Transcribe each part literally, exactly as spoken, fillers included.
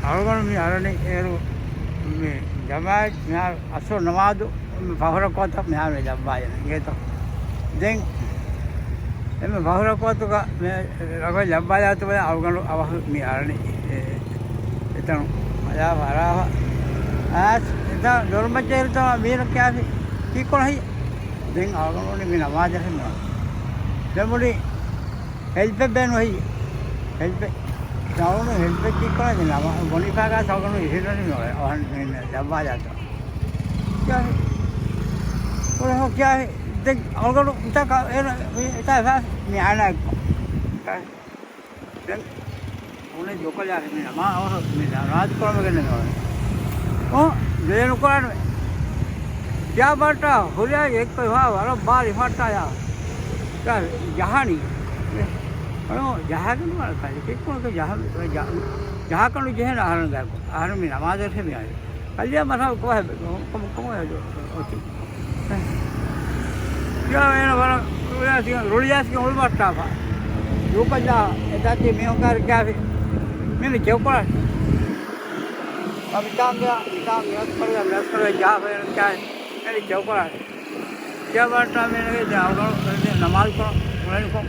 އަޅުގަނޑު މި އަރަނި އޭރު މި ޖަމާއަތް މިހާރު އަސްރު ނަމާދު މި ފަހުރަކު އަތަށް މިހާރު މި ލައްވާ އިނގޭތޯ. ދެން އެންމެ ފަހުރަކު އަތުގަ މި ރަގަޅު ލައްވާލާތު ބަލަ އަޅުގަނޑު އަވަހު މި އަރަނި އެ، އެތަނު އަޔާ ފަރާފަ. އާސް އެތަން ދޮރުމައްޗަށް އިރުތަނާ މީރަ ކިޔާފި ކީއްކޮޅަށް ހި. ދެން އަޅުގަނޑު މި ނަމާދަށް ހި މި ދެމުޑި ހެލްޕެއް ބޭނުން ހި. ހެލްޕެއް. ދައުނު ހެލްޕެއް ކިއްކޮޅަށް ދެން ނަމާ ބޮނިފާގާ ސަގަނު އިހިރަނި މި އޮޅެ އަވަހަން މި ލައްވާލާތޯ. ކިޔާ ހި. ކުރެހޯ ކިޔާ ހި. ދެން އަޅުގަނޑު މިތާ ކާ އޭނަ މި އެތާ މި އާނާ އެއްކޮ. ދެން އުނެ ޖޯކަލާ މި ނަމާ އަވަހަ މި ރާދު ކޮޅަމެގެން ނެ އޯ ދޭނު ކޮޅަނު. ކިޔާ ބައްޓާ ހުރިޔާ އެއްކޮ ހާ ވަރަށް ބާރި ފައްޓާޔާ. ކިޔާ ޖަހާނީ. އަނޯ ޖަހާގެން ވަރަށް ކަލި. ކިއްކޮޅަކަ ޖަހަ، ޖަ، ޖަހާކަނޑު ޖެހޭނެ އަހަރެން ގާތް. އަހަރެން މި ނަމާދަށް ހެ މި އައި. ކަލިޔާ މަސާ ކޮވާ ކޮ، ކޮ، ކޮ، އޮތީ. ކިޔާ އޭނަ ވަރަށް ރުޅިއާސި، ރުޅިއާސި އޮޅު ބައްޓާފަ. ދޫކައްލާ އެތާތީ މީހުން ކާރި ކާފި. މި މި ކެއުކޮޅަށް. އަ، މިތާނގެ، މިތާނގެ އަސްކަރުގެ، މި އަސްކަރުގެ ޖާފަ އޭނަ ކާ، އެނި ކެއުކޮޅަށް. ކިޔާ ބައްޓާ މީނަގެ ދެ އަޅުގަނޑު ނަމާދު ކޮ، އުޅެނިކޮ.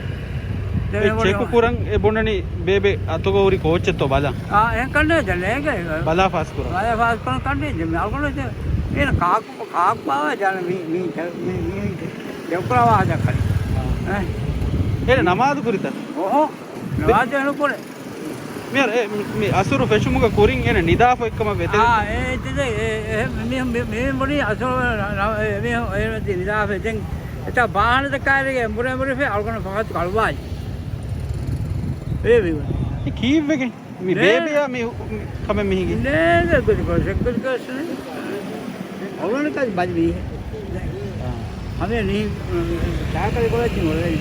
ދެ އެ މެމޮރި ޗެކު ކުރަން އެ ބުނަނީ ބޭބެ އަތުގަ ހުރި ކޯޗެއްތޯ ބަލަން. އާ، އެހެން ކަންނޭ ދެން ނޭނގެ. ބަލާ ފާސް ކުރަން. ބަލާ ފާސް ކުރަން ކަންނޭ ދެން މި އަޅުގަނޑު ދެ، އޭނަ ކާކު، ކާކު ބާވާ ދާނެ މި، މި، މި، މި، ދެ ކުރާ ވާހަކަ ދައްކަނީ. އާ. އޭނަ ނަމާދު ކުރިތަ؟ އޯހޯ. ނަމާދު ނުކުރޭ. މިހާރު އެ، މި، މި އަސުރު ފެށުމުގަ ކުރިން އޭނަ ނިދާފަ އެއްކަމަށް ވެތެރެއް. އާ، އެ، އެ، އެ، އެ، މި، މި، މި، މި ބުނީ އަސުރު ނަ، ނަ، އެ، މީހުން އޭނަ ނިދާފަ ދެން. އެތާ ބާހަނަ ދައްކާއިރުގެ އެނބުރޭ އެނބުރިފައި އަޅުގަނޑު ފަހަތު ކަޅުވާލި. އޭ ވީ. އެ ކީއްވެގެން؟ މި ބޭބެއާ މި ކަމެއް މި ހިނގި؟ ނޭނގެ ގޮތި ކޮށް، ސެއްގޮތި ކޮށް. އޮޅުނަކަސް ބަލި މީހެއް. ހަމެ ނީ ޗާކަލި ކޮޅަށް ތި އޮޅެނީ.